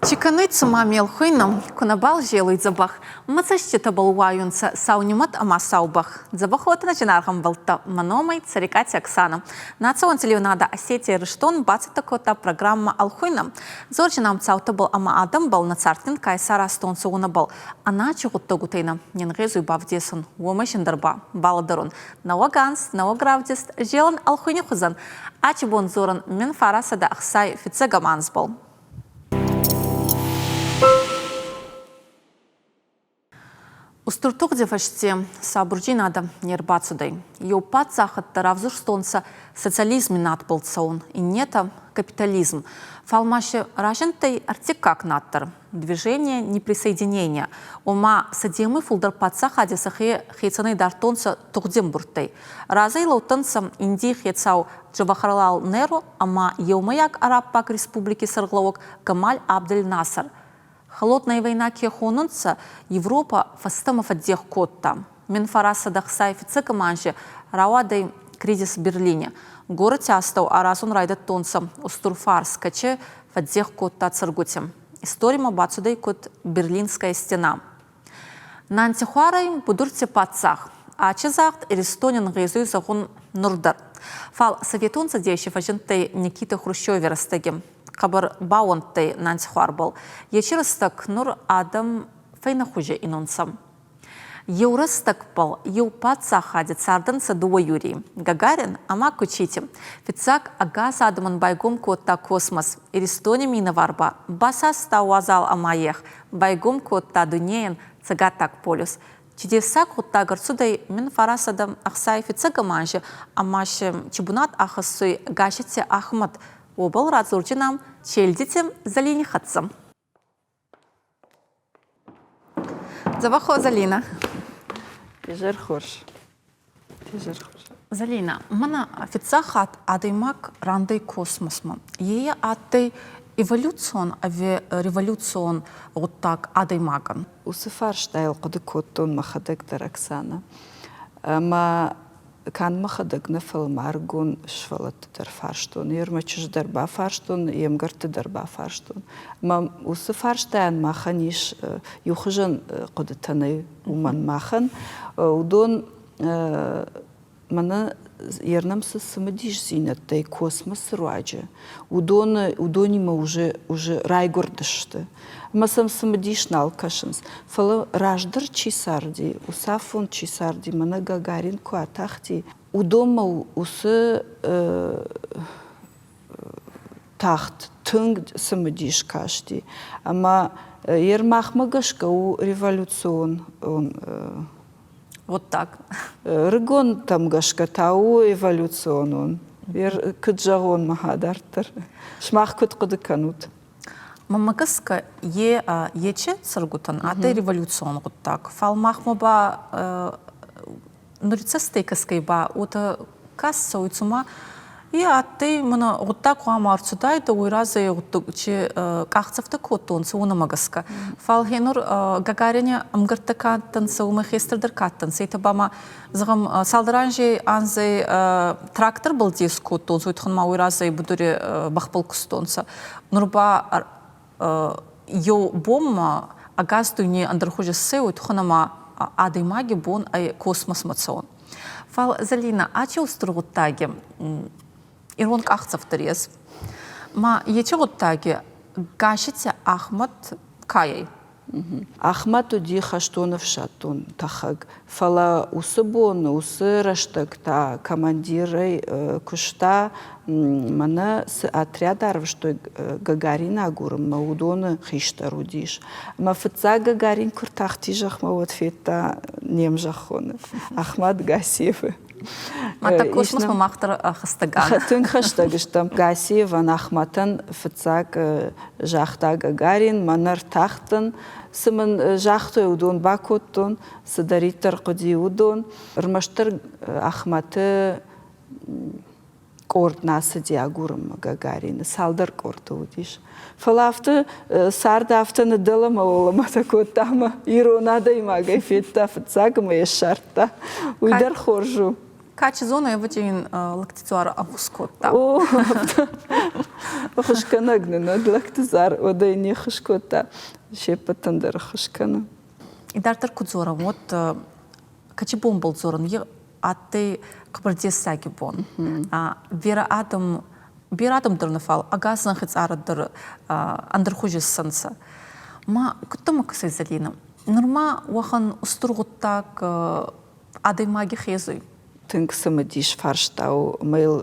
Чи кӕнуй цума ме лхуйнӕ, ку нӕбал зелуй дзӕбӕх, Мӕ цӕститӕбӕл уайунцӕ сау нимӕт ӕма сау бӕх. Дзӕбӕх уотӕ зинаргъ ӕмбӕлттӕ, мӕ номӕй Цӕрикъати Оксана. Национ телеуынады Осетия Ирыстон бацӕттӕ кодта программӕ Ӕлхуйнӕ. Дзорджинам цаутӕбӕл ӕма адӕмбӕл нӕ цардгин ка исаразтонцӕ, уонӕбӕл ӕнӕчи гъуддӕгутӕй нӕ не нгъезуй бавдесун, уомӕй зиндӕр ба балӕдӕрун. Нӕуӕг анз, нӕуӕг равдист, зелӕн ӕлхуйни хузӕн ачи бон дзорӕн 1960 фиццӕгӕм анзбӕл. Устур тугъди фӕсте сабурдзийнадӕ не рбацудӕй. Еу паддзахӕдтӕ равзурстонцӕ социализми надбӕл цӕун, иннетӕ – капитализм. Фал ма си разиндтӕй ӕртиккаг над дӕр – движение неприсоединения, ома сӕдемӕй фулдӕр паддзахади сӕхе хецӕнӕй дардтонцӕ тугъди ӕмбурдтӕй. Разӕй лӕудтӕнцӕ Индий хецау Джавахарлал Неру ӕма Еумӕйаг Араббаг Республики сӕргълӕууӕг Гамаль Абдель Насер. Холодная война ке хонунцӕ, Европӕ фӕстӕмӕ фӕддех кодта. 1960 фиццӕгӕм анзи рауадӕй кризис Берлини. Горӕти астӕу аразун райдӕдтонцӕ устур фарс, кӕци фӕддех кодта цӕргути. Историмӕ бацудӕй куд Берлинская стена. Нантихуарӕй будурти паддзах. Ачи загъд Иристони нгъезуй зӕгъун нур дӕр. Фал Советон Цӕдеси фӕззиндтӕй Никита Хрущеви рӕстӕги. Хъӕбӕр баууӕндтӕй Нантихуарбӕл. Ечи рӕстӕг нур адӕм фӕйнӕхузи инунцӕ. Еу рӕстӕгбӕл еу паддзахади цардӕнцӕ дууӕ Юрийи – Гагарин ӕма Кучити. Фиццаг ӕгас адӕмӕн байгом кодта космос. Иристони минӕвар ба басаста уазал ӕма ех, байгом кодта дуйнейӕн Цӕгаттаг полюс. Чудесаг гъуддаг ӕрцудӕй 1960 фиццӕгӕм анзи ӕма си чи бунат ахӕссуй Гассити Ахмӕт, уобӕл радзордзинан Челдити Залини хӕццӕ. Дзӕбӕх Залина. Изӕр хорз. Изӕр хорз. Залина, мӕнӕ фиццаг хатт адӕймаг рандӕй космосмӕ. Е адтӕй эволюцион ӕви революцион гъуддаг адӕймагӕн? Уыцы фарстайыл хъуыды кодтон мӕхӕдӕг дӕр, Оксана. Ӕмӕ канд мӕхӕдӕг нӕ, фӕлӕ ма ӕрыгон сывӕллӕтты дӕр фарстон, йе рмӕ чызджы дӕр бафарстон, йе мгӕртты дӕр бафарстон. Ӕмӕ уыцы фарстайӕн махӕн ис иухуызӕн хъуыдытӕ нӕй, уымӕн махӕн уыдон мӕнӕ ернӕм цы цымыдисдзинӕдтӕй космосы руаджы, уыдоны, уыдонимӕ уже, уже райгуырдысты. Ӕмӕ сӕм цымыдис нал кӕсынц. Фӕлӕ раздӕр чи царди, уыцы афон чи царди, мӕнӕ Гагарин куы атахти, уыдонмӕ уыцы тахт тынг цымыдис касти. Ӕмӕ Ермахмӕ гӕсгӕ у революцион гъуддаг. Рыгонтӕм гӕсгӕ та у эволюционон. Куыд зӕгъон мӕ дарддӕр? Сымах куыд хъуыды кӕнут? Мӕнмӕ гӕсгӕ, е ечи цӕргутӕн адтӕй революцион гъуддаг. Фал махмӕ ба нури цӕстӕй кӕсгӕй ба уотӕ ка цӕуй, цума е адтӕй мӕнӕ гъуддаг гъӕуама ӕрцудайдӕ, уой разӕй чи къахдзӕфтӕ кодтонцӕ, уонӕмӕ гӕсгӕ. Фал гъенур Гагарини ӕмгӕрттӕ ка адтӕнцӕ, уомӕй хестӕрдӕр ка адтӕнцӕ, етӕ ба ма зӕгъӕм, цалдӕр анзей анзей тракторбӕл дес кодтонцӕ, уой туххӕн ма уой разӕй будури бӕхбӕл кустонцӕ. Нур ба еу бонмӕ ӕгас дуйне ӕндӕрхузи ссӕй, уой туххӕн ӕма адӕймаги бон ӕй космосмӕ цӕун. Фал Зӕлинӕ, ачи устур гъуддаги ирон къахдзӕф дӕр ес. Ма ечи гъуддаги Гассити Ахмӕт кайӕй? Ахмӕт уыди хӕстон ӕфсӕддон тӕхӕг, фӕлӕ уыцы бон, уыцы рӕстӕг та командирӕй куыста, мӕнӕ цы отряд арвыстой Гагарин агурынмӕ, уыдоны хистӕр уыдис. Ӕмӕ фыццаг Гагарин куы ртахти зӕхмӕ, уӕд федта не мзӕххоны, Ахмӕт Гасиевы. Мадта космосмӕ мах дӕр хӕстӕг ан. Тынг хӕстӕг стӕм. Гасиевӕн Ахмӕтӕн фыццаг загъта Гагарин, мӕнӕ ӕртахтӕн, цы мын загътой, уыдон бакодтон, цыдӕриддӕр хъуыди, уыдон. Ӕрмӕстдӕр Ахмӕты къорд нӕ цыди агурынмӕ Гагарины, цалдӕр къорды уыдис. Фӕлӕ афтӕ цард афтӕ ныддӕлӕмӕ-уӕлӕмӕтӕ кодта ӕмӕ ирон адӕймагӕй федта фыццаг ӕмӕ йӕ ссардта. Уый дӕр хорз у. Ка чи зоны, ӕвӕджи ин лӕгти дзуар ӕххуыс кодта. О, ӕххуысгӕнӕг нын уӕд лӕгты дзуар уӕдӕй не ххуыс кодта. Се ппӕтӕн дӕр ӕххуыс кӕны. Идарддӕр куд дзорӕм, уӕд кӕци бонбӕл дзорӕн, е адтӕй хъӕбӕр дессаги бон. Берӕ адӕм берӕ адӕм дӕр нӕ, фал ӕгас зӕнхи цъарӕ дӕр ӕндӕрхузи ссӕнцӕ. Ма куд дӕмӕ кӕсай, Зӕлинӕ? Нурма уӕхӕн устур гъуддаг адӕймаги хезуй? Тынг цымыдис фарста у ӕмӕ йыл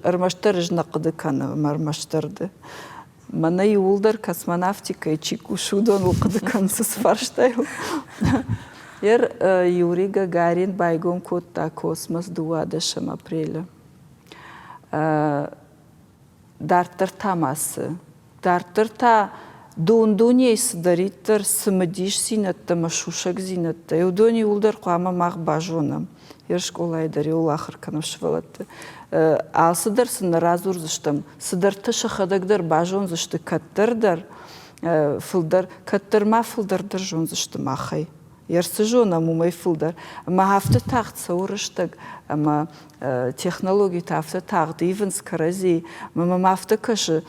ӕрмӕстдӕр ӕз нӕ хъуыды кӕнын ӕмӕ ӕрмӕстдӕр ды. Мӕнӕ иууылдӕр космонавтикӕйы чи кусы, уыдоныл хъуыды кӕнынц цы фарстайыл. Ер Юрий Гагарин байгом кодта космос 12 апрелы. Дарддӕр та ма цы? Дарддӕр та дун-дунейы цыдӕриддӕр цымыдисдзинӕдтӕ ӕмӕ сусӕгдзинӕдтӕ, уыдон иууылдӕр хъуамӕ мах базонӕм. Йе скъолайы дӕр иуыл ахуыр кӕнӕм сывӕллӕтты. Алцыдӕр сын нӕ радзурдзыстӕм, цыдӕртӕ сӕхӕдӕг дӕр базондзысты кӕддӕр дӕр, фылдӕр, кӕддӕр ма фылдӕр дӕр зондзысты махӕй. Йе цы зонӕм, уымӕй фылдӕр. Ӕмӕ афтӕ тагъд цӕуы рӕстӕг, ӕмӕ технологитӕ афтӕ тагъд ивынц кӕрӕдзи, ӕмӕ мӕм афтӕ кӕсы,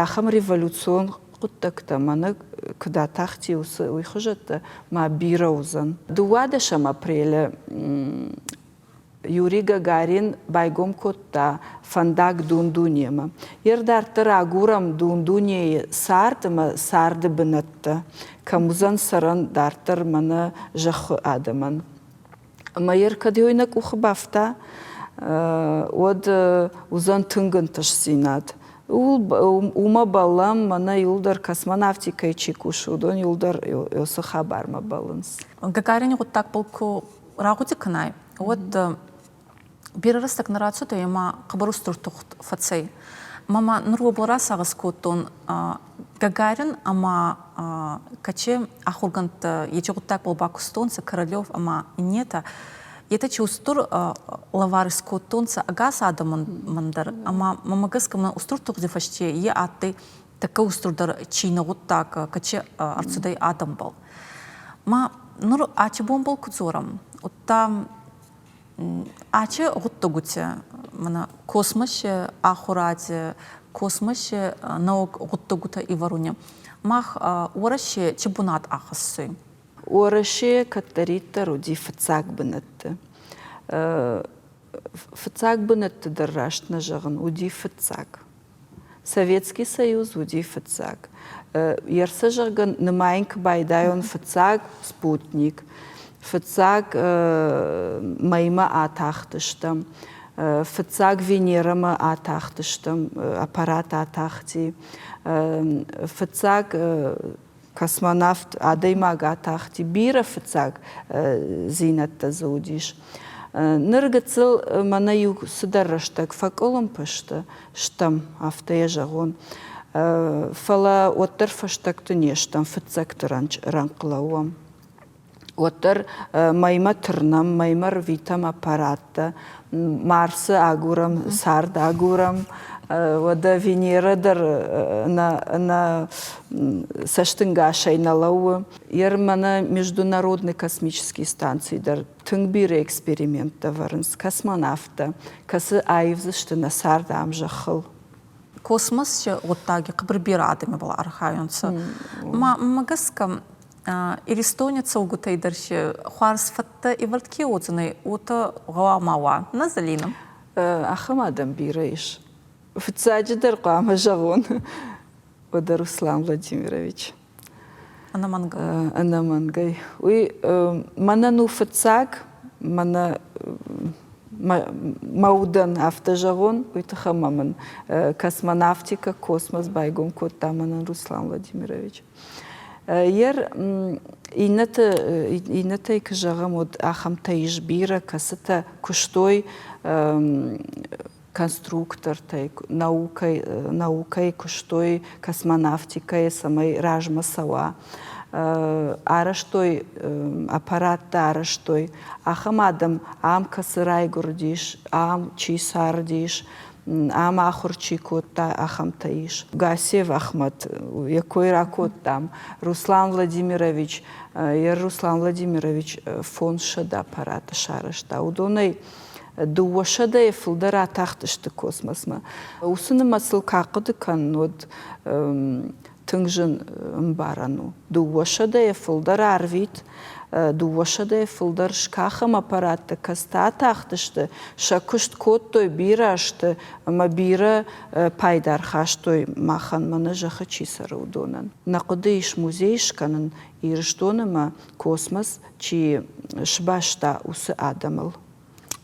ахӕм революцион хъуыддӕгтӕ мӕнӕ куыд атахти, уыцы уый хуызӕттӕ ма бирӕ уыдзӕн. Дыууадӕсӕм апрелы Юрий Гагарин байгом кодта фӕндаг дун-дунемӕ. Йе рдарддӕр агурӕм дун-дунейы цард ӕмӕ царды бынӕттӕ, кӕм уыдзӕн цӕрӕн дарддӕр мӕнӕ зӕххы адӕмӕн. Ӕмӕ йе ркӕд нӕ къухы бафта, уӕд уыдзӕн тынг ӕнтыстдзинад. Уымӕ бӕллӕм, мӕнӕ иуылдӕр космонавтикӕйы чи кусы, уыдон иуылдӕр уыцы хабармӕ бӕллынц. Гагарины гъуддагбӕл ку рагъуди кӕнай, уӕд берӕ рӕстӕг нӕ рацудӕй ӕма хъӕбӕр устур тухт фӕцӕй. Ма ма нур уобӕл расагъӕс кодтон, Гагарин ӕма кӕче ахургӕндтӕ ечи гъуддагбӕл бакустонцӕ Королев ӕма иннетӕ, етӕ чи устур лӕвар искодтонцӕ ӕгас адӕмӕн дӕр ӕма мӕмӕ гӕсгӕ мӕ устур тугъди фӕсте е адтӕй тӕккӕ устурдӕр чийнӕ гъуддаг кӕче ӕрцудӕй адӕмбӕл. Ма нур ачи бонбӕл ку дзорӕм, удта Ачи гъуддӕгутӕ мӕнӕ космоси ахуради, космоси нӕуӕг гъуддӕгутӕ ивӕруни мах Уӕрӕсе ци бунат ахӕссуй? Уӕрӕсе кӕддӕриддӕр уыди фыццаг бынӕтты. Фыццаг бынӕтты дӕр раст нӕ зӕгъын, уыди фыццаг. Советский Союз уыди фыццаг. Ерсӕ, зӕгъгӕ, нымайын куы байдайон фыццаг спутник, фыццаг мӕймӕ атахтыстӕм, фыццаг Венерӕмӕ атахтыстӕм, аппарат атахти, фыццаг космонавт адӕймаг атахти, бирӕ фыццаг дзинӕдтӕ дзы уыдис. Ныр гыццыл мӕнӕ иу цыдӕр рӕстӕг фӕкъуылымпы сты, стӕм, афтӕ йӕ зӕгъон. Фӕлӕ уӕддӕр фӕстӕгты не стӕм, фыццӕгты рӕнхъ лӕууӕм. Уӕддӕр мӕймӕ тырнӕм, мӕймӕ рвитӕм аппараттӕ, Марсы агурӕм, цард агурӕм, уӕдӕ Венерӕ дӕр нӕ, нӕ цӕстынгасӕй нӕ лӕууы. Ер мӕнӕ Международный космический станци дӕр тынг бирӕ эксперименттӕ вӕрынц космонавттӕ, кӕцы аивдзысты нӕ цард ам зӕххыл. Космосы гъуддаги хъӕбӕр берӕ адӕмебӕл архайунцӕ. Ма мӕ гӕсгӕ Иристони цӕугутӕй дӕр си хуарз фӕдтӕ ивӕрд ке уодзӕнӕй, уотӕ гъӕуама уа. Нӕ, Зӕлинӕ? Ахӕм адӕм бирӕ ис. Фыццаджыдӕр хъуамӕ зӕгъон, уӕдӕ Руслан Владимирович. Ӕнӕмӕнгӕй. Ӕнӕмӕнгӕй. Уый мӕнӕн у фыццаг, мӕнӕ мӕ удӕн афтӕ зӕгъон, уый тыххӕй ма мын космонавтикӕ, космос байгом кодта мӕнӕн Руслан Владимирович. Ер иннӕты, иннӕтӕй куы зӕгъӕм, уӕд ахӕмтӕ ис бирӕ, кӕцытӕ куыстой конструктортӕй, наукӕй, наукӕй куыстой, космонавтикӕйы, цӕмӕй размӕ цӕуа. Арӕзтой аппараттӕ арӕзтой. Ахӕм адӕм ам кӕцы райгуырдис, ам чи цардис. Ам ахуыр чи кодта, ахӕмтӕ ис. Гасев Ахмӕт, йӕ кой ракодтам. Руслан Владимирович, йӕ Руслан Владимирович 500 аппараты сарӕзта. Уыдонӕй дыууӕсӕдӕйы фылдӕр атахтысты космосмӕ. Уыцы нымӕцыл куы ахъуыды кӕнын, уӕд тынг зын ӕмбарӕн у. Дыууӕсӕдӕйы фылдӕр арвит, дыууӕсӕдӕйы фылдӕр скахӕм аппараттӕ, кӕцытӕ атахтысты, сӕ куыст кодтой бирӕ азты ӕмӕ бирӕ пайда ӕрхастой махӕн, мӕнӕ зӕххы чи цӕры, уыдонӕн. Нӕ хъуыды ис музей скӕнын Ирыстон ӕмӕ космос чи сбаста, уыцы адӕмыл.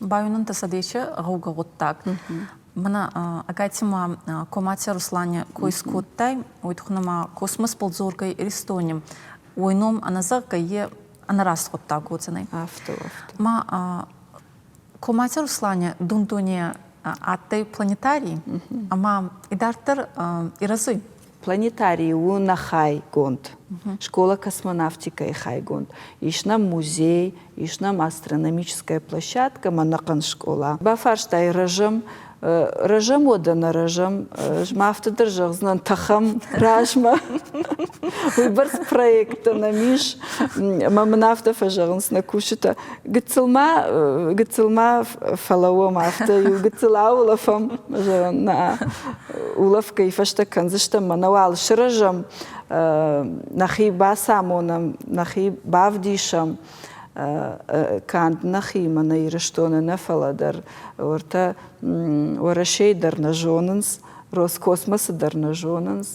Бауинунтӕ цӕдеси гъӕугӕ гъуддаг. Мӕнӕ ӕгайтима Комати Руслани кой скодтай, уой туххӕн ӕма космосбӕл дзоргӕй Иристони уой ном ӕнӕзӕгъгӕй е ӕнӕраст гъуддаг уодзӕнӕй. Афтӕ, афтӕ. Ма Комати Руслани дун-дуне адтӕй планетарий ӕма идарддӕр ирӕзуй. Планетарий у нӕ хайгонд, школа космонавтикӕйы хайгонд. Ис нӕм музей, ис нӕм астрономическая площадка ӕмӕ ӕнӕхъӕн скъола. Бафарстай рӕзӕм, рӕзӕм уӕдӕ нӕ рӕзӕм, ӕз ма афтӕ дӕр зӕгъдзынӕн, тӕхӕм размӕ. Уыйбӕрц проекттӕ нӕм ис, ӕмӕ мын афтӕ фӕзӕгъынц нӕ кусджытӕ, гыццыл ма, гыццыл ма фӕлӕууӕм афтӕ, иу гыццыл аулӕфӕм, зӕгъын, нӕ, улӕфгӕйы фӕстӕ кӕндзыстӕм, мӕнӕ уал сырӕзӕм, нӕхи бацамонӕм, нӕхи бавдисӕм, канд нӕхи мӕнӕ Ирыстоны нӕ, фӕлӕ дӕр уӕртӕ Уӕрӕсейы дӕр нӕ зонынц, Роскосмосы дӕр нӕ зонынц,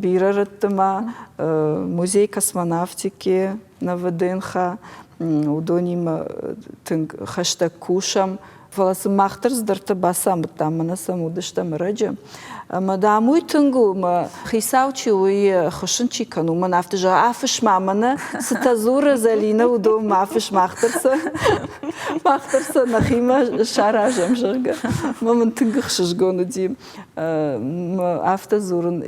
бирӕ рӕтты ма музей космонавтики на ВДНХ, уыдонимӕ тынг хӕстӕг кусӕм. Фӕлӕ сын мах дӕр цыдӕртӕ бацамыдтам, мӕнӕ сӕм уыдыстӕм ӕрӕджы. Ӕмӕ, дам, уый тынг у, мӕ хицау чи у, уый хуыссын чи кӕны, уымӕн афтӕ зӕгъы, афысс ма мӕнӕ, цытӕ дзуры Зӕлинӕ, уыдон ма афысс, мах дӕр сӕ, мах дӕр сӕ нӕхимӕ саразӕм, зӕгъгӕ. Мӕ мын тынг ӕхсызгон уыди. Афтӕ дзурын,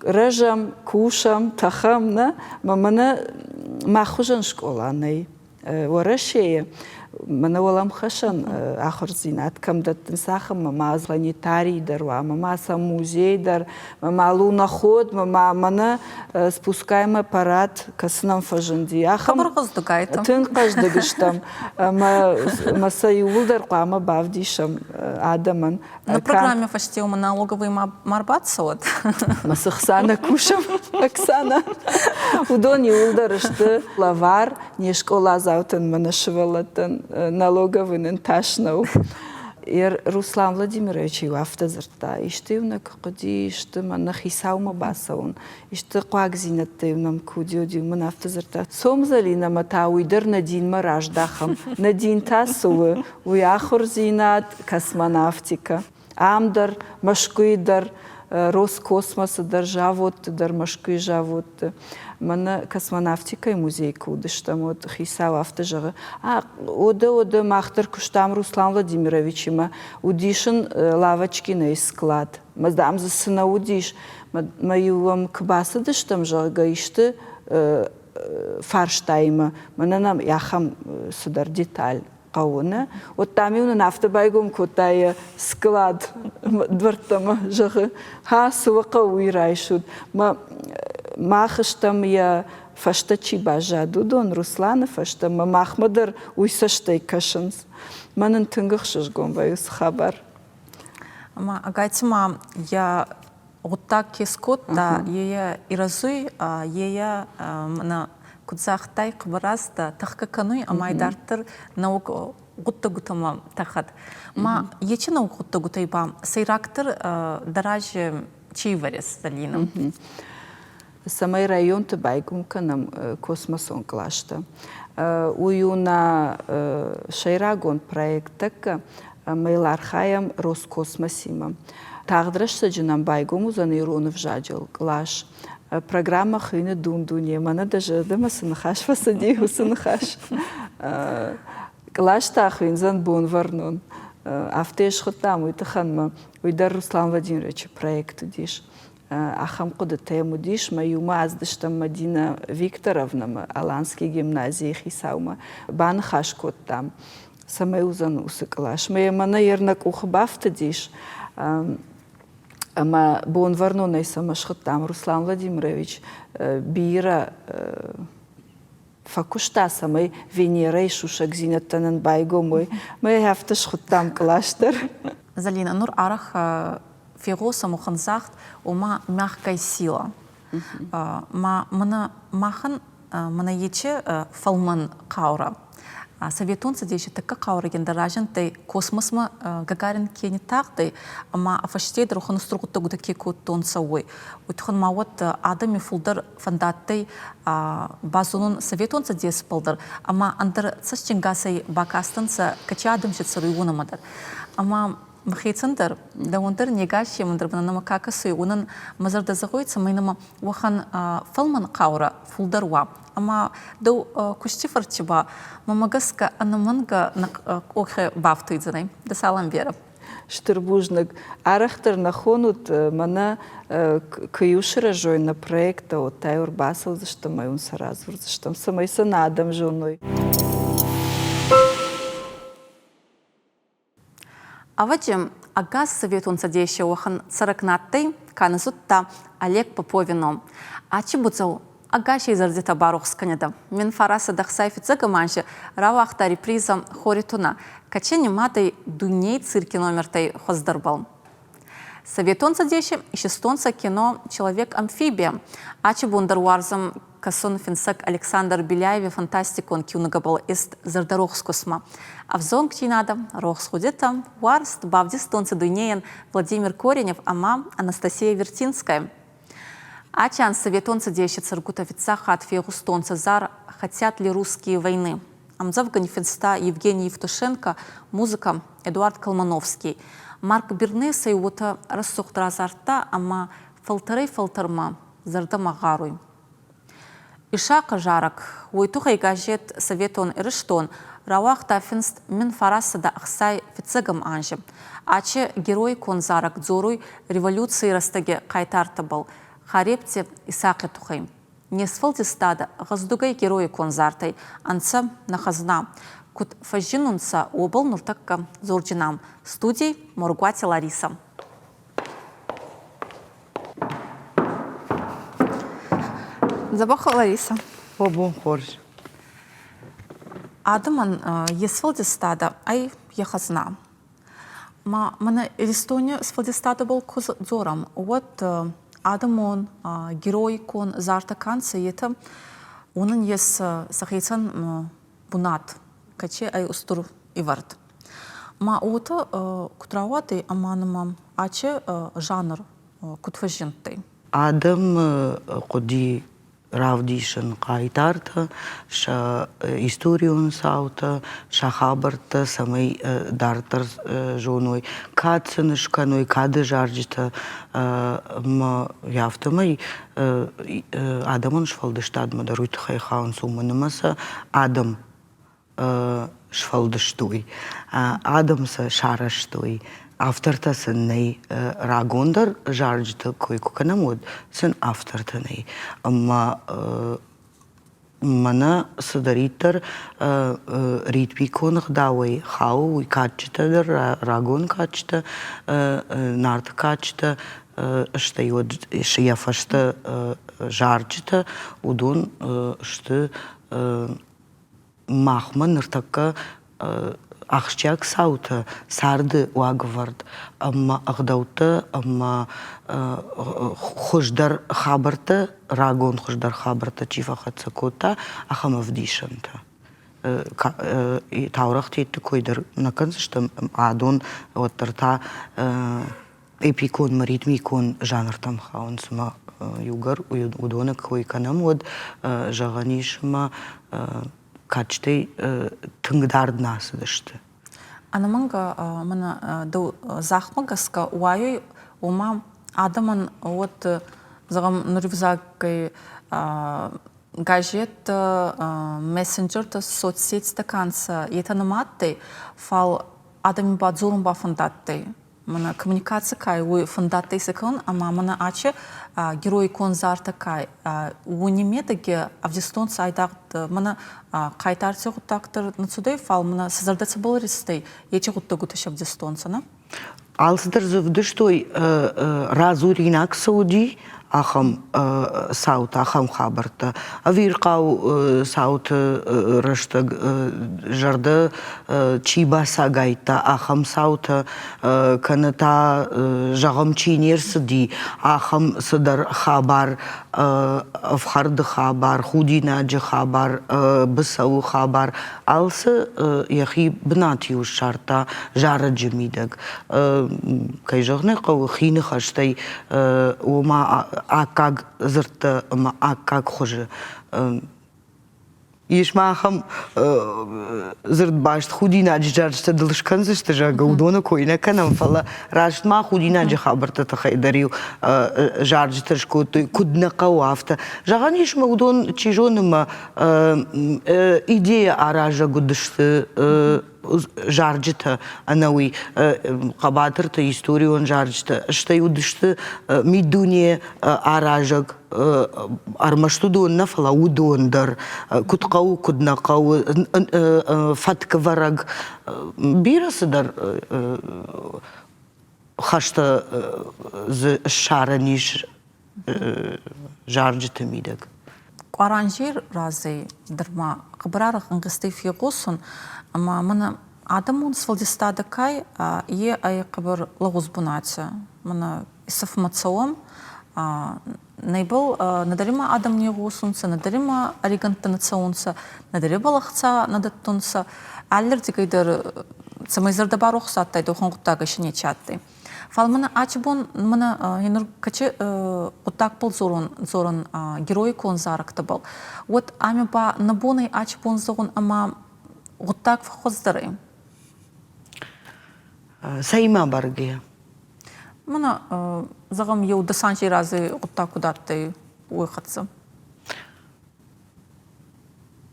рӕзӕм, кусӕм, тӕхӕм, нӕ? Мӕ мӕнӕ мах хуызӕн скъола нӕй. Уӕрӕсейы мӕнӕ уӕлӕмхасӕн ахуырдзинад кӕм дӕттынц, ахӕм ма планетарий дӕр уа, ма сӕ музей дӕр, ма луноход, ма мӕнӕ спускаемый аппарат, кӕцы нӕм фӕзынди. Ахӕм тынг хъӕздыг стӕм. Ӕмӕ сӕ иууылдӕр хъуамӕ бавдисӕм адӕмӕн. На программе фӕстеума налоговый ма рбацӕуӕд. Мӕ цы хца нӕ кусӕм, Оксана. Уыдон иууылдӕр сты лӕвар не скъоладзаутӕн мӕ нӕ сывӕллӕттӕн налоговый нын тас нӕу. Руслан Владимирович-иу афтӕ дзырдта, исты-иу нӕ куы хъуыди, исты мӕ нӕ хицаумӕ бацӕуын, исты хъуагдзинӕдтӕ-иу нӕм куы уыди, уӕд-иу мын афтӕ дзырдта, цом Зӕлинӕмӕ та уый дӕр нӕ динмӕ раздахӕм, нӕ дин та цы у, уый ахуырдзинад, космонавтикӕ. Ам дӕр, Мӕскуыйы дӕр, Роскосмосы дӕр, заводты дӕр, Мӕскуыйы заводты. Мӕнӕ космонавтикӕйы музейы куы уыдыстӕм, уӕд хицау афтӕ зӕгъы, а, одӕ, одӕ, мах дӕр куыстам Руслан Владимировичимӕ, уыдис ын Лавочкинайы склад. Мӕ, дам, дзы цы нӕ уыдис, мӕ-иу ӕм куы бацыдыстӕм, зӕгъгӕ, исты фарстаимӕ, мӕнӕ нӕм ахӕм цыдӕр деталь хъӕуы, нӕ? Уӕд дам-иу нын афтӕ байгом кодта йӕ склад дуӕрттӕмӕ, зӕгъы, ха, цы уӕ хъӕуы, уый райсут. Мӕ мах стӕм йӕ фӕстӕ чи баззад, уыдон Русланы фӕстӕ, мӕ махмӕ дӕр уый цӕстӕй кӕсынц. Мӕн ын тынг ӕхсызгон вӕййы уыцы хабар. Ӕма ӕгайтима йӕ гъуддаг ке скодта, е ирӕзуй, е мӕнӕ куд загътай, хъӕбӕр тӕхгӕ кӕнуй ӕма идарддӕр нӕуӕг гъуддӕгутӕмӕ тӕхӕд. Ма ечи нӕуӕг гъуддӕгутӕй ба сӕйрагдӕр дӕ чи ивӕрес, Залина? Цӕмӕй районты байгом кӕнӕм космосон къластӕ. Уый у нӕ сӕйрагон проект тӕккӕ ӕмӕ йыл архайӕм Роскосмосимӕ. Тагъд рӕстӕджы нӕм байгом уыдзӕн ирон ӕвзаджыл кълас. Программӕ хуыйны Дун-дуне. Мӕнӕ дӕ зӕрдӕмӕ цы ныхас фӕцыди, уыцы ныхас. Кълас та хуыйндзӕн Бонвӕрнон. Афтӕ йӕ схуыдтам уый тыххӕн мӕ уый дӕр Руслан Владимировичы проект уыдис. Ахӕм хъуыдытӕ йӕм уыдис, мӕ иумӕ ацыдыстӕм Мадинӕ Викторовнӕмӕ, Аланский гимназийы хицаумӕ. Баныхас кодтам. Цӕмӕй уыдзӕн уыцы кълас? Мӕ мӕнӕ йе рнӕ къухы бафтыдис. Ӕмӕ Бонвӕрнонӕй цӕмӕ схуыдтам Руслан Владимирович бирӕ фӕкуыста, цӕмӕй Венерӕйы сусӕгдзинӕдтӕ нын байгом уой. Мӕ афтӕ схуыдтам кълас дӕр. Залина, нур арӕх фегъосӕм уӕхӕн загъд, ома мягкая сила. Ма мӕнӕ махӕн мӕнӕ ечи фӕлмӕн хъаурӕ. Советон Цӕдеси тӕккӕ хъаурӕгиндӕр разиндтӕй космосмӕ Гагарин ке ниттагъдӕй ӕма фӕсте дӕр уӕхӕн устур гъуддӕгутӕ ке кодтонцӕ, уой. Уой туххӕн ма уӕд адӕми фулдӕр фӕндадтӕй базонун Советон Цӕдесбӕл дӕр ӕма ӕндӕр цӕстингасӕй бакастӕнцӕ, кӕци адӕм си цӕруй, уонӕмӕ дӕр. Ӕма мӕхецӕн дӕр, дӕуӕн дӕр не гасемӕн дӕр нӕмӕ ка кӕсуй, уонӕн мӕ зӕрдӕ зӕгъуй, цӕмӕй нӕмӕ уӕхӕн фӕлмӕн хъаурӕ фулдӕр уа. Ӕма дӕу кусти фӕрци ба мӕмӕ гӕсгӕ ӕнӕмӕнгӕ нӕ къохи бафтуйдзӕнӕй. Дӕ салам берӕ. Стыр бузныг. Арӕхдӕр нӕ хонут, мӕнӕ куы-иу сырӕзой нӕ проекттӕ, уӕд та-иу ӕрбацӕудзыстӕм ӕмӕ уын сӕ радзурдзыстӕм, цӕмӕй сӕ нӕ адӕм зоной. Ӕвӕдзи, ӕгас Советон Цӕдеси уӕхӕн цӕрӕг на адтӕй, ка нӕ зудта Олег Попови ном. Ачи буцӕу ӕгасей зӕрдитӕ барохс кӕнидӕ. Мин 1965 анзи рауагъта репризӕ «Хори тунӕ», кӕци нимадӕй дуйней цирки номертӕй хуӕздӕрбӕл. Советон Цӕдеси исистонцӕ кино «Человек-амфибия». Ачи бон дӕр уарзӕн кӕсун финсӕг Александр Беляеви фантастикон киунугӕбӕл ист зӕрдӕрохс кусмӕ. Ӕвзонгдзийнадӕ, рохс гъудитӕ, уарзт бавдистонцӕ дуйнейӕн Владимир Коренев ӕма Анастасия Вертинская. Ачи Советон Цӕдеси цӕргутӕ фиццаг хатт фегъустонцӕ зар «Хотят ли русские войны?». Ӕмдзӕвгӕ ниффинста Евгений Евтушенко, музыка Эдуард Колмановский. Марк Бернесӕй уотӕ рӕсугъд разардта ӕма фӕлтӕрӕй-фӕлтӕрмӕ зӕрдӕмӕ гъаруй. Исахъы зарӕг, уой туххӕй газет «Советон Ирыстон» рауагъта финст 1960 фиццӕгӕм анзи. Ачи героикон зарӕг дзоруй революций рӕстӕги хъайтартӕбӕл Харебти Исахъи туххӕй. Не сфӕлдистадӕ гъӕздугӕй героикон зартӕй ӕнцӕ нӕ хӕзна. Куд фӕззиннунцӕ, уобӕл нуртӕккӕ дзордзинан. Студий Моргуати Ларисӕ. Дзӕбӕх Лариса. О, бон хорз. Адӕмӕн йе сфӕлдистадӕ ӕй йӕ хӕзна. Ма мӕнӕ Иристони сфӕлдистадӕбӕл ку дзорӕм, уӕд адӕмон, героикон зартӕ ка нцӕ, етӕ уонӕн ес сӕхецӕн бунат, кӕци ӕй устур ивӕрд. Ма уотӕ куд рауадӕй ӕма нӕмӕ ачи жанр куд фӕззиндтӕй? Адӕм хъуди равдисын хъайтартӕ, сӕ историон цаутӕ, сӕ хабӕрттӕ, цӕмӕй дарддӕр зоной, кад сын скӕной, кады зарджытӕ ӕмӕ афтӕмӕй адӕмон сфӕлдыстадмӕ дӕр уый тыххӕй хауынц, уымӕн ӕмӕ сӕ адӕм сфӕлдыстой, адӕм сӕ сарӕзтой, автортӕ сын нӕй. Рагондӕр зарджыты кой куы кӕнӕм, уӕд сын автортӕ нӕй. Ӕмӕ мӕнӕ цыдӕриддӕр ритмикон ӕгъдауӕй хауы, уый кадджытӕ дӕр, рагон кадджытӕ, нарты кадджытӕ, стӕй уӕд йӕ фӕстӕ зарджытӕ, уыдон сты махмӕ ныртӕккӕ ахсджиаг цаутӕ царды уагӕвӕрд ӕмӕ ӕгъдӕуттӕ ӕмӕ хуыздӕр хабӕрттӕ, рагон хуыздӕр хабӕрттӕ чи фӕхӕццӕ кодта, ахӕм ӕвдисӕнтӕ. Таурӕгъты кой дӕр нӕ кӕндзыстӕм, адон уӕддӕр та эпикон, ритмикон жанртӕм хауынц ӕмӕ иугӕр уыдоны кой кӕнӕм, уӕд зӕгъӕн ис ӕмӕ кадджытӕй тынг дард нӕ ацыдысты. Ӕнӕмӕнгӕ мӕнӕ дӕу зӕхмӕ гӕсгӕ уайой, ома адӕмӕн уӕд, зӕгъӕм, нури газеттӕ, мессенджертӕ, соцсетьтӕ ка нцӕ, етӕ нымадтӕй, фал адӕми ба дзорун бафӕндадтӕй. Мӕнӕ коммуникаци кай уой фӕндадтӕй сӕ кӕнун ӕма мӕнӕ ачи героикон зартӕ кай уони медӕги ӕвдистонцӕ айдагъ мӕнӕ хъайтарти гъуддаг дӕр нӕ цудӕй, фал мӕнӕ сӕ зӕрдӕ цӕбӕл ристӕй, ечи гъуддӕгутӕ сӕвдистонцӕ, нӕ? Алцыдӕр дзы ӕвдыстой, радзуринаг цы уыди, ахӕм цаутӕ, ахӕм хабӕрттӕ. Ӕвирхъау цауты рӕстӕг зӕрдӕ чи бацагайдта, ахӕм цаутӕ, кӕнӕ та, зӕгъӕм, чи не рцыди, ахӕм цыдӕр хабар, ӕфхӕрды хабар, худинаджы хабар, быцӕуы хабар, алцы йӕхи бынат-иу ссардта зарӕджы мидӕг. Кӕй зӕгъын ӕй хъӕуы, хи ныхӕстӕй, ома аккаг дзырдтӕ ӕмӕ аккаг хуызы. Ис ма ахӕм дзырдбаст худинаджы зарджытӕ дыл скӕндзысты, зӕгъгӕ, уыдоны кой нӕ кӕнӕм, фӕлӕ раст ма худинаджы хабӕртты тыххӕй дӕр-иу зарджытӕ скодтой, куыд нӕ хъӕуы, афтӕ. Зӕгъӕн ис ма уыдон, чи зоны, мӕ идея аразӕг уыдысты зарджытӕ ӕнӕуый хъӕбатырты историон зарджытӕ, стӕй уыдысты миддуне аразӕг, ӕрмӕст уыдон нӕ, фӕлӕ уыдон дӕр, куыд хъӕуы, куыд нӕ хъӕуы, фӕтквӕрӕг, бирӕ цыдӕр хӕстӕ дзы ссарӕн ис зарджыты мидӕг. Къуаранзей разӕй дӕр ма хъӕбӕр арӕх ӕнгъизтӕй фегъосун, ӕма мӕнӕ адӕмон сфӕлдистадӕ ка е ӕй хъӕбӕр лӕгъуз бунати. Мӕнӕ исӕфмӕ цӕуӕн, нӕбал нӕдӕр имӕ адӕм не гъосунцӕ, нӕдӕр имӕ ӕригӕнттӕ нӕ цӕунцӕ, нӕдӕр ибӕл ӕхца нӕ дӕттунцӕ. Аллирдигӕй дӕр цӕмӕй зӕрдӕ барохс адтайдӕ, уӕхӕн гъуддагӕй си нечи адтӕй. Фал мӕнӕ ачи бон мӕнӕ нур кӕчи гъуддагбӕл дзорун, дзорун героикон зарӕгтӕбӕл, уӕд ами ба нӕ бон ӕй ачи бон зӕгъун ӕма гъуддаг фӕххуӕздӕр ӕй. Цӕимӕ бӕргӕ? Мӕнӕ зӕгъӕм, еу десанти разӕй гъуддаг куд адтӕй, уой хӕццӕ.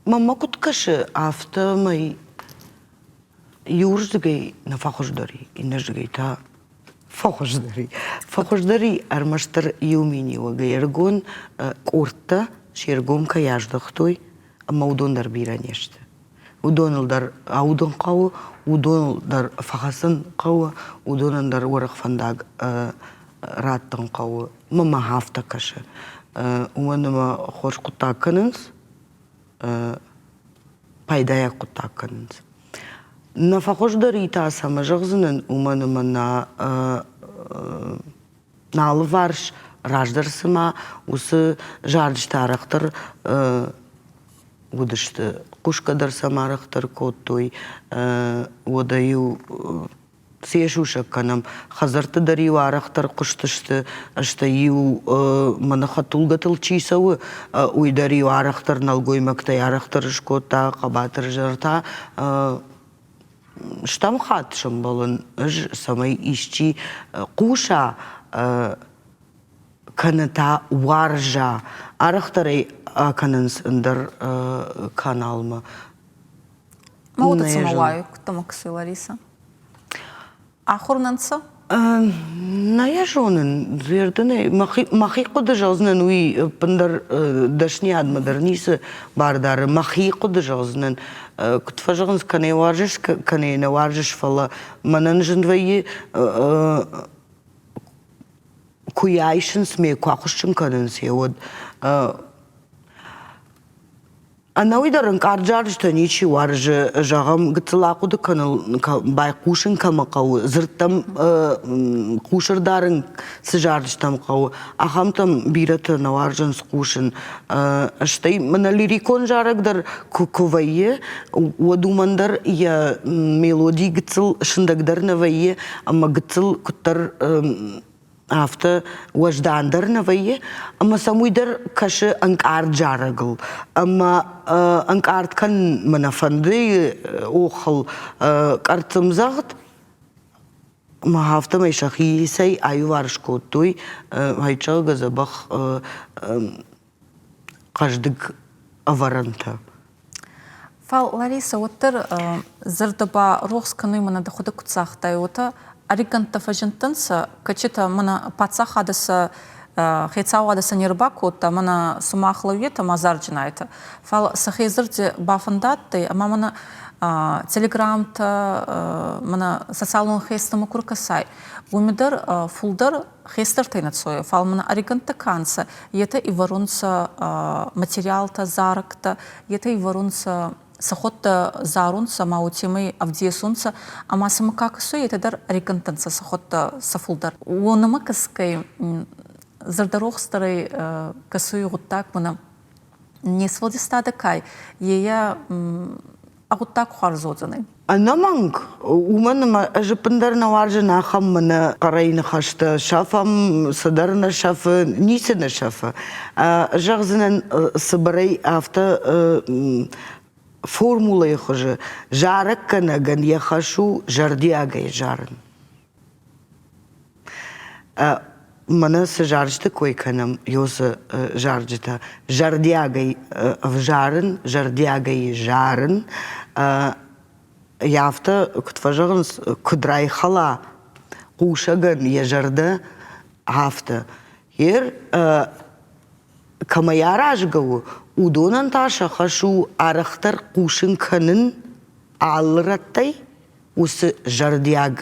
Мӕнмӕ куыд кӕсы, афтӕмӕй иуырдыгӕй нӕ фӕхуыздӕр и, иннӕрдыгӕй та фӕхуыздӕр и. Фӕхуыздӕр и ӕрмӕстдӕр иу миниуӕгӕй ӕрыгон къордтӕ се ргом кӕй аздӕхтой, ӕмӕ уыдон дӕр бирӕ не сты. Уыдоныл дӕр аудын хъӕуы, уыдоныл дӕр фӕхӕцын хъӕуы, уыдонӕн дӕр уӕрӕх фӕндаг раттын хъӕуы. Мӕнмӕ афтӕ кӕсы. Уымӕн ӕмӕ хорз хъуыддаг кӕнынц, пайдайаг хъуыддаг кӕнынц. Нӕ фӕхуыздӕр и та цӕмӕ зӕгъдзынӕн, уымӕн ӕмӕ нӕ нӕ алыварс раздӕр цыма уыцы зарджытӕ арӕхдӕр уыдысты, хъусгӕ дӕр сӕм арӕхдӕр кодтой, уӕдӕ-иу цы сусӕг кӕнӕм, хӕдзӕртты дӕр-иу арӕхдӕр хъуыстысты, стӕй-иу мӕнӕ хӕдтулгӕтыл чи цӕуы, уый дӕр-иу арӕхдӕр нӕлгоймӕгтӕй арӕхдӕр скодта хъӕбатыр зӕртӕ. Стӕм хатт сӕмбӕлын ӕз, цӕмӕй исчи хъуса кӕнӕ та уарза. Арӕхдӕр ӕй акӕнынц ӕндӕр каналмӕ. Ма уыд цыма уайы, куыдта Максы Лариса? Ахуыр нӕ нцӕ? Нӕ йӕ зонын. Зӕрдӕнӕй мӕхи хъуыды зӕгъдзынӕн, уый ӕппындӕр дӕсниадмӕ дӕр ницы бар дары. Мӕхи хъуыды зӕгъдзынӕн. Куыд фӕзӕгъынц, кӕнӕ уарзыс, кӕнӕ нӕ уарзыс, фӕлӕ мӕнӕн зын вӕййы куы йӕ айсынц ме куы ахуыссын кӕнынц йӕ, уӕд Ӕнӕуый дӕр ӕнкъард зарджытӕ ничи уарзы, зӕгъӕм, гыццыл ахъуыды кӕнын, байхъусын кӕмӕ хъӕуы, дзырдтӕм хъус ӕрдарын цы зарджытӕм хъӕуы, ахӕмтӕм бирӕтӕ нӕ уарзынц хъусын. Стӕй мӕнӕ лирикон зарӕг дӕр куы вӕййы, уӕд уымӕн дӕр йӕ мелоди гыццыл сындӕгдӕр нӕ вӕййы ӕмӕ гыццыл куыддӕр афтӕ уӕздандӕр нӕ вӕййы, ӕмӕ сӕм уый дӕр кӕсы ӕнкъард зарӕгыл. Ӕмӕ ӕнкъард кӕнын мӕ нӕ фӕнды охыл къӕрццымдзӕгъд, ӕмӕ афтӕмӕй сӕхицӕй аиуварс кодтой Айчагы дзӕбӕх хъӕздыг ӕвӕрӕнтӕ. Фал, Лариса, уӕддӕр зӕрдӕ ба рохс кӕнуй мӕнӕ дӕхуӕдӕг куд загътай, уотӕ. Ӕригӕнттӕ фӕзиндтӕнцӕ, кӕцитӕ мӕнӕ паддзахадӕ сӕ хецауадӕ сӕ не рбакодта, мӕнӕ сумах лӕууетӕ ма зарджинайтӕ. Фал сӕхе зӕрди бафӕндадтӕй ӕма мӕнӕ телеграмтӕ, мӕнӕ социалон хестӕмӕ ку ркӕсай, уоми дӕр фулдӕр хестӕртӕй нӕ цойа, фал мӕнӕ ӕригӕнттӕ ка нцӕ, етӕ ивӕрунцӕ материалтӕ, зарӕгтӕ, етӕ ивӕрунцӕ сӕхуӕдтӕ зарунцӕ ӕма уотемӕй ӕвдесунцӕ, ӕма сӕмӕ ка кӕсуй, етӕ дӕр ӕригӕнттӕ нцӕ сӕхуӕдтӕ сӕ фулдӕр. Уонӕмӕ кӕсгӕй зӕрдӕрохсдӕрӕй кӕсуй гъуддаг мӕнӕ не сфӕлдистадӕ ка ӕй, ейӕ гъуддаг хуарз уодзӕнӕй. Ӕнӕмӕнг, уымӕн ӕмӕ ӕз ӕппындӕр нӕ уарзын ахӕм мӕнӕ хъӕрӕй ныхӕстӕ, сӕфӕм, цыдӕр нӕ сӕфы, ницы нӕ сӕфы. Зӕгъдзынӕн цыбырӕй афтӕ формулӕйы хуызы зарӕггӕнӕгӕн йӕ хӕс у зӕрдиагӕй зарын. Мӕнӕ цы зарджыты кой кӕнӕм, ёсы зарджытӕ зӕрдиагӕй ӕвзарын, зӕрдиагӕй зарын, афтӕ куыд фӕзӕгъынц, куыд райхӕла хъусӕгӕн йӕ зӕрдӕ, афтӕ. Ер кӕмӕй аразгӕ у, уыдонӕн та сӕ хӕс у арӕхдӕр хъусын кӕнын алы рӕттӕй уыцы зӕрдиаг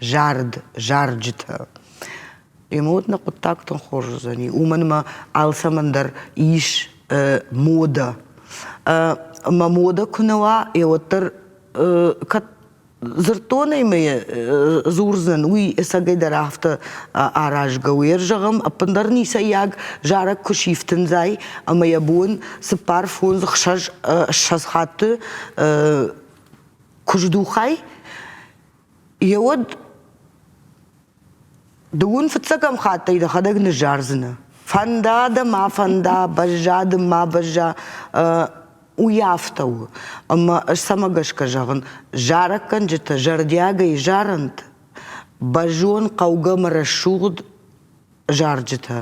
зард зарджытӕ. Ӕмӕ уӕд нӕ хъуыддаг тынг хорз уыдзӕни, уымӕн ӕмӕ алцӕмӕн дӕр ис модӕ. Ӕмӕ модӕ куы нӕ уа, уӕддӕр кӕд дзырдтонӕй мӕ дзурдзӕн, уый ӕцӕгӕйдӕр афтӕ аразгӕ у. Зӕгъӕм, ӕппындӕр ницӕйаг зарӕг куы сифтындзай ӕмӕ йӕ бон цыппар, фондз, ӕхсӕз, ссӕдз хатты куы здухай, еуӕд дыууын фыццӕгӕм хаттӕй дӕхӕдӕг ныззардзынӕ. Фӕнда дӕ ма фӕнда, бӕзза дын ма бӕзза, уый афтӕ у. Ӕмӕ ӕз цӕмӕ гӕсгӕ зӕгъын, зарӕггӕнджытӕ зӕрдиагӕй зарӕнт, бӕззон хъӕугӕ мӕ рӕсугъд зарджытӕ,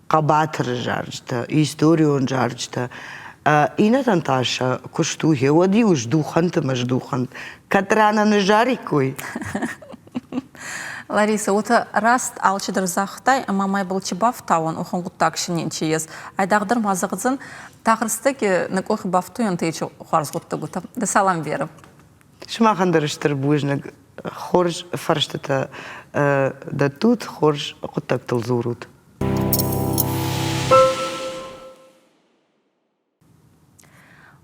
хъӕбатыры зарджытӕ, историон зарджытӕ. Иннӕтӕн та сӕ куыст у, гъеуӕд-иу здухӕнты мӕ здухӕнт. Кӕд ранӕ ныззариккой? Лариса, уотӕ раст алчидӕр загътай, ӕма ма ибӕл чи бафтауӕн, уӕхӕн гъуддаг си нинчи ес. Айдагъдӕр ма зӕгъдзӕн, тагъд нӕ къохи бафтуйӕнтӕ ечи хуарз гъуддӕгутӕ. Дӕ салам, Вера. Сымахӕн дӕр стыр бузныг. Хорз фӕрстытӕ дӕттут, хорз хъуыддӕгтыл дзурут.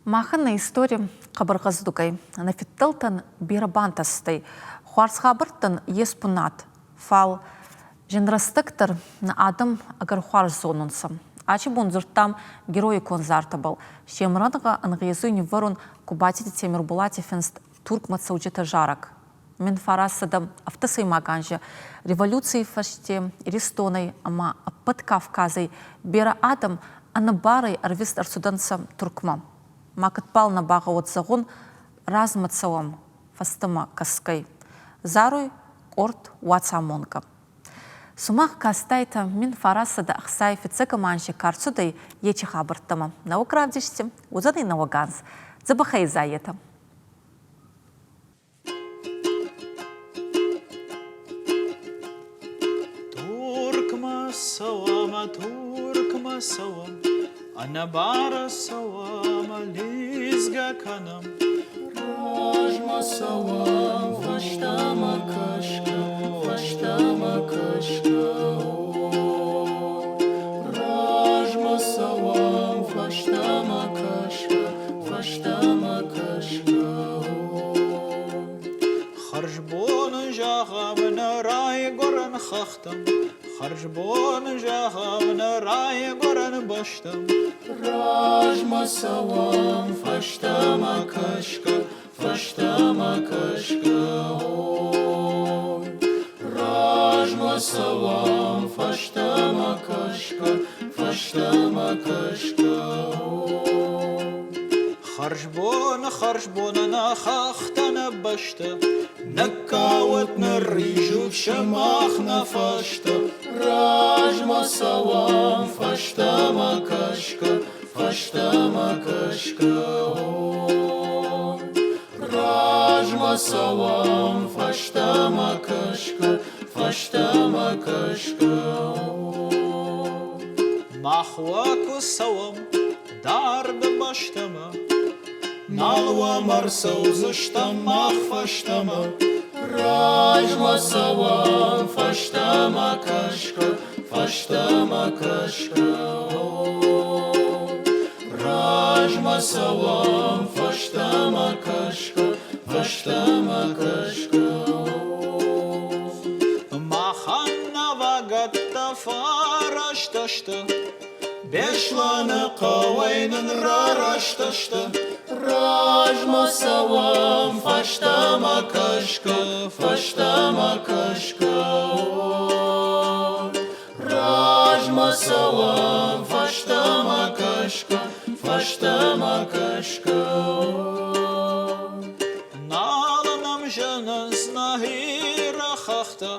Махӕн нӕ истори хъӕбӕр гъӕздуг ӕй. Нӕ фидтӕлтӕн берӕ бантӕстӕй. Хуарз хабӕрттӕн ес бунат, фал зин рӕстӕг дӕр нӕ адӕм ӕгӕр хуарз зонунцӕ. Ачи бон дзурдтам героикон зартӕбӕл. Се мрӕнгъӕ ӕнгъезуй ниввӕрун Кубатити Темирбулати финст Туркмӕ цӕуджытӕ зарӕг. Мин фарасадӕ ӕфтӕсӕймаг анзи революций фӕсте Иристонӕй ӕма ӕппӕт Кавказӕй берӕ адӕм ӕнӕбарӕй ӕрвист ӕрцудӕнцӕ Туркмӕ. Макӕдбал нӕ багъӕуӕд зӕгъун, размӕ цӕуӕм, фӕстӕмӕ кӕсгӕй. Заруй къорд Уацамонгӕ. Сумах кастайтӕ мин фарасадӕ ӕхсай фиццӕгӕм анзи ка рцудӕй, ечи хабӕрттӕмӕ. Нӕуӕг равдисти уодзӕнӕй нӕуӕг анз. Дзӕбӕхӕй изайетӕ. Туркмӕ цӕуӕм, Туркмӕ цӕуӕм, ӕнӕбары цӕуӕм, лидзгӕ кӕнӕм. Размӕ цӕуӕм, фӕстӕмӕ кӕсгӕ, фӕстӕмӕ кӕсгӕ. Размӕ цӕуӕм, фӕстӕмӕ кӕсгӕ, фӕстӕмӕ кӕсгӕ. Хӕрзбон зӕгъӕм нӕ райгуырӕн хӕхтӕм, Хӕрзбон зӕгъӕм нӕ райгуырӕн бӕстӕм. Размӕ цӕуӕм, фӕстӕмӕ кӕсгӕ, фӕстӕмӕ кӕсгӕ. Ой, размӕ цӕуӕм, фӕстӕмӕ кӕсгӕ, фӕстӕмӕ кӕсгӕ. Хӕрзбон, хӕрзбон нӕ хӕхтӕ, нӕ бӕстӕ, Ныккӕут, нырризут сымах нӕ фӕстӕ. Размӕ цӕуӕм, фӕстӕмӕ кӕсгӕ, фӕстӕмӕ кӕсгӕ. Размӕ цӕуӕм, фӕстӕмӕ кӕсгӕ. кӕсгӕ, фӕстӕмӕ кӕсгӕ. Мах уӕ куы цӕуӕм дард бӕстӕмӕ, Нал уӕм ӕрцӕудзыстӕм мах фӕстӕмӕ. Размӕ цӕуӕм, фӕстӕмӕ кӕсгӕ, фӕстӕмӕ кӕсгӕ. Размӕ цӕуӕм, фӕстӕмӕ кӕсгӕ, фӕстӕмӕ кӕсгӕ. Махӕн нӕ вагӕттӕ фӕрӕзтӕ сты, Беслӕны хъӕуӕй нын рараст сты. Размӕ цӕуӕм, фӕстӕмӕ кӕсгӕ, фӕстӕмӕ кӕсгӕ. Размӕ цӕуӕм, фӕстӕмӕ кӕсгӕ, фӕстӕмӕ кӕсгӕ. Нал нӕм зынынц нӕхи хӕхтӕ,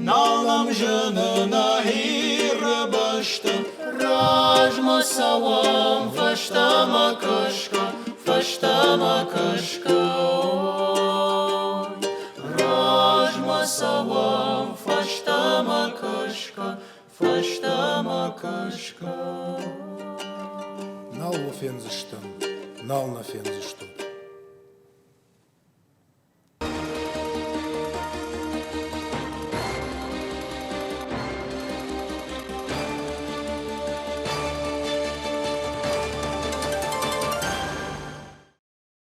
Нал нӕм зыны нӕхи бӕстӕ. Размӕ цӕуӕм, фӕстӕмӕ кӕсгӕ, фӕстӕмӕ кӕсгӕ. Размӕ цӕуӕм, фӕстӕмӕ кӕсгӕ, фӕстӕмӕ кӕсгӕ. Нал уӕ фендзыстӕм, нал нӕ фендзыстут.